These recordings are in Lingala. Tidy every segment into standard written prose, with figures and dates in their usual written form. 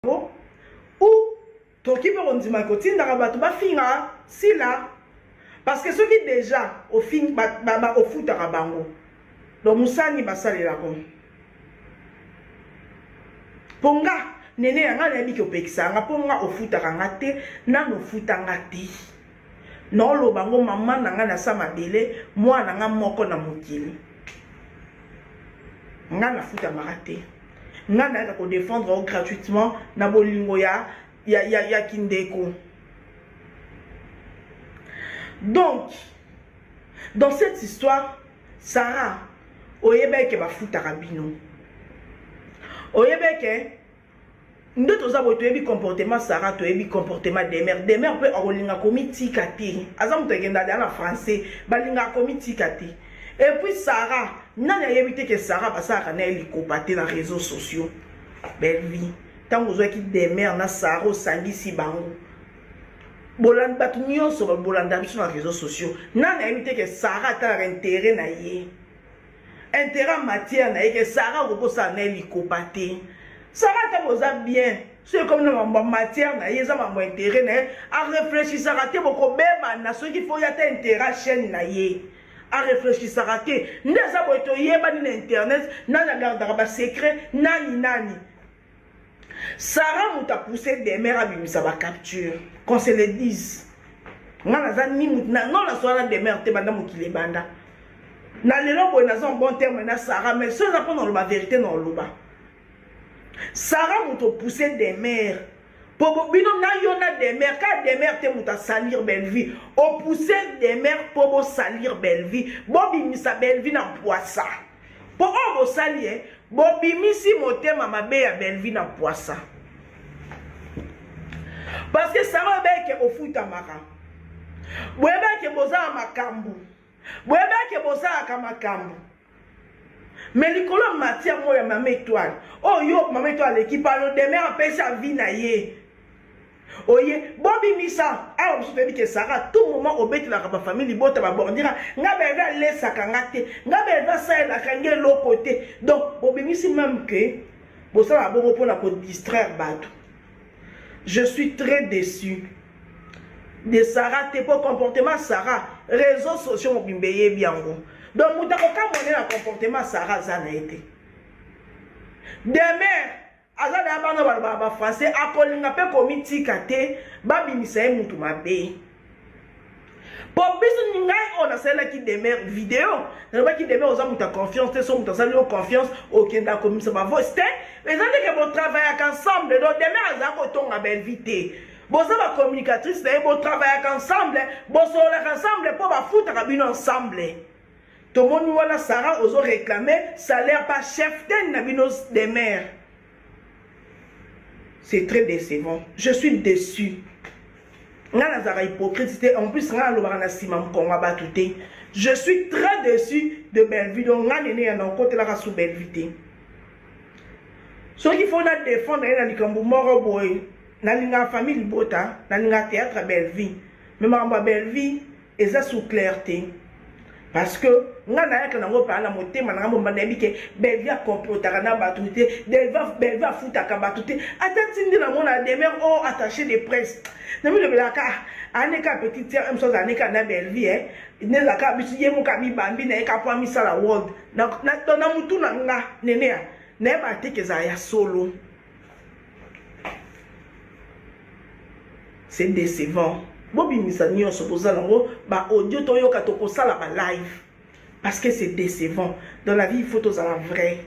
Yango ou toki pe kondima ke otindaka batu bafinga Sila parce que soki dejà ofingi ba, ba, ba ofutaka bango donc musani basalelako po nga nene ya nga nayebi ke opekisa nga po nga ofutaka nga te nanu ofuta nga te naoloba ngo mama na nga na sa mabele mwana na nga moko na mokili nga nafutamaka te nga nayaka ko defendre yo gratuitement na bolingo ya, ya, ya, ya kindeko. Donc dans cette histoire, Sarah, oyebaki ke bafutaka bino, oyebaki ke nde toza boye, toyebi comportement Sarah, toyebi comportement Demer. Demer mpe akolinga komitika te, aza moto akenda deya na français, balingaka komitika te. Et puis Sarah, nani ayebi te ke Sarah basalaka na ye likopa te na réseaux sociaux? Bellevue, ntango ozwaki Demer na Sarah osangisi bango, bolanda bato nyonso bolanda biso na réseaux sociaux, nani ayebi te ke Sarah atalaka intérêt na ye, intérêt matière na ye, ke Sarah okoki kosala na ye likopa te? Sarah, ata boza bien, soki ekomi na mambo ya matière na ye, eza mambo ya intérêt na ye, arefléchisaka te. Bokobebana soki fo ya ta intérêt chaîne na ye, arefléchisaka te. Nde eza boye, toyebani na internet, nani agardaka basecret, nani nani. Sarah moto apousse Demer abimisa bacapture, qu'on se le dise. Nga naza ni mutu non, nasola na Demer te banda mokili ebanda na lelo boye. Naza en bon terme na Sarah, mais so eza mpo na oloba vérité, na oloba Sarah moto opousse Demer po bino na yo na Demer ka. Demer te moto asalir Bellevue, opousse Demer mpo bosalir Bellevue, bobimisa Bellevue na poisa, mpo oyo bosali ye, bobimisi motema mabe ya Bellevue na poisa, parce que Sarah, oyebeke ofutamaka, boyebeke bozala makambo, boyebeke bosalaka makambo, mais likolo ya matière oyo ya Mama Étoile, oyo Mama Étoile aleki pano, Demer apesi avi na ye, oye bobimisa awa. Biso toyebi ke Sara, tout moment obetelaka bafamille libota babordira nga Bellevue alesaka nga te, nga Bellevue asalelaka nga eloko te. Donc bobimisi même ke bosalaka bongo mpona kodistraire bato. Je suis très déçu de Sarah te, po comportement Sarah, réseaux sociaux mobimba eyebi yango. Donc moto akokamwa na comportement Sarah aza na ye te. Demer aza na bana balobaka bafrançais, akolinga mpe komitika te, babimisa ye mutu mabe. Po biso, ngai oyo nasalelaki Demer video, nalobaki: "Demer, oza moto ya confiance te. So moto asali yo confiance, okenda komisa bavoice te." Eza ndeke botravaillaka ensemble. Donc Demer azala kotonga Bellevue te, boza bacommunicatrice na ye, botravaillaka ensemble, bosololaka ensemble, mpo bafutaka bino ensemble. Tomoni wana Sara ozo réclamer salaire pa chef ten na bino Demer. C'est très décevant, je suis déçu. Nga nazalaka hypocrite te, en plus nga nalobaka na nsima mokongo ya bato te. Je suis très déçu de Bellevue. Donc nga nene ya na okotelaka su Bellevue te. Soki fo na défendre ye na likambo moko boye, nalingaka famille libota, nalingaka théâtre ya Bellevue, mais makambo ya Bellevue eza sous clair te, parce que nga nayaka nango mpaa na motema na nga momba, nayebi ke Bellevue akomplotaka na bato te, Bellevue afutaka bato te. Ata ntindi namona Demer o attaché de presse, namilobelaka aneka petite sœur mosu azala neka na Bellevue, nezalaka biso ye moko amibambi na ye ka po amisala world na mutu na nga. Nene ya nayeba te ke ezala ya solo. C'est décevant. Bobimisa nyonso boza nango, baaudio toyoka, tokosala balive, parce que c'est décevant. Dans la vie, il faut tozala vrai,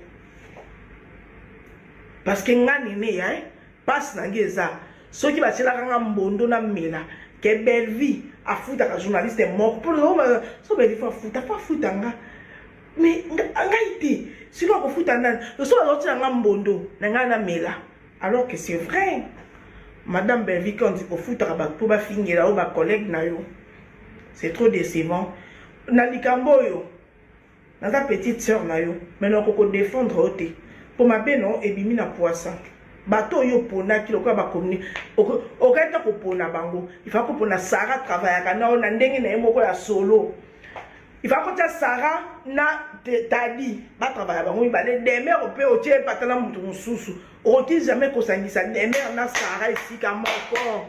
parce que nga nene ya mpasi na ngai eza soki batielaka nga mbondo na mela ke Bellevue afutaka journaliste moko mpo so Bellevue fo afuta, fo afuta nga, mais ngai te. Sikoyo akofuta nani so azotia nga mbondo na ngai namela, alors que c'est vrai, madame Bellevue Kandi ofutaka bato mpo bafingela oyo bacollègue na yo? C'est trop décevant. Na likambo oyo, naza petite sœur na yo, mais nakoki kodéfendre yo te, mpo mabe no ebimi na poisa. Bato oyo oponaki lokola bacommuni, okaki ta kopona bango, ifa kopona Sara, travaillaka na oyo na ndenge na ye moko ya solo, ifa kotia Sara na Tadi batravaya bango mibale. Demer mpe otie epata na moto mosusu, okoki jamais kosangisa Demer na Sara esika moko.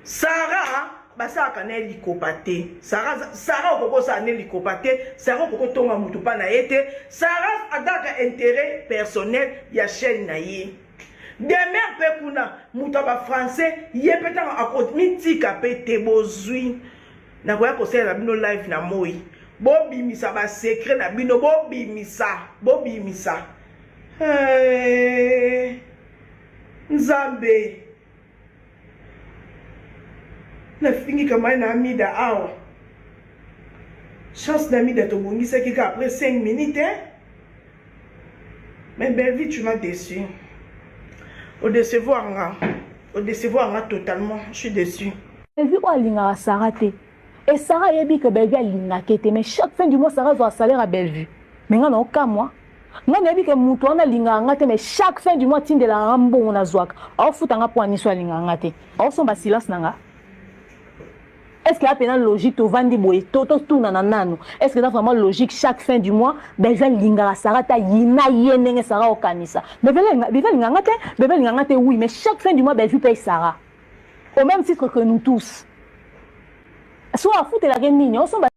Sara basalaka na ye likopa te. Sara, Sara okoki kosala ne likopa te. Sara okoki kotonga motu mpa na ye te. Sara azalaka intérêt personnel ya chaîne na ye. Demer mpe kuna moto ya bafrançais, ye mpe ntango akomitika mpe te. Bozwi, nakoya kosalela bino live na moi, bobimisa basecret na bino, bobimisa, bobimisa. Hey, Nzambe, nafingi kamai na Amida awa. Chance na Amida tobongisaki ka après 5 minutes, hein? Mais Bellevue, tu m'as déçu, odécevoir nga, odécevoir nga totalement, je suis déçu. Bellevue oyo alingaka Sara te e Sara ayebi ke Bellevue alingaka te, mais chaque fin du mois Sara azwa salaire ya Bellevue. Mais nga na okamwa, nga nayebi ke moto wana alingaka nga te, mais chaque fin du mois atindelaka nga mbongo nazwaka, aofuta nga mpo aniso alingaka nga te, aosomba silence na nga. Est ce que apena logique? Tovandi boye, totunana nanu, est ce que eza vraiment logique? Chaque fin du mois Bellevue alingaka Sara te, ayina ye ndenge Sara okanisa. Bellevue alingaka nga te, Bellevue alingaka nga te, oui, mais chaque fin du mois Bellevue paye Sara au même titre que nous tous. So afutelaka nini? Osomba.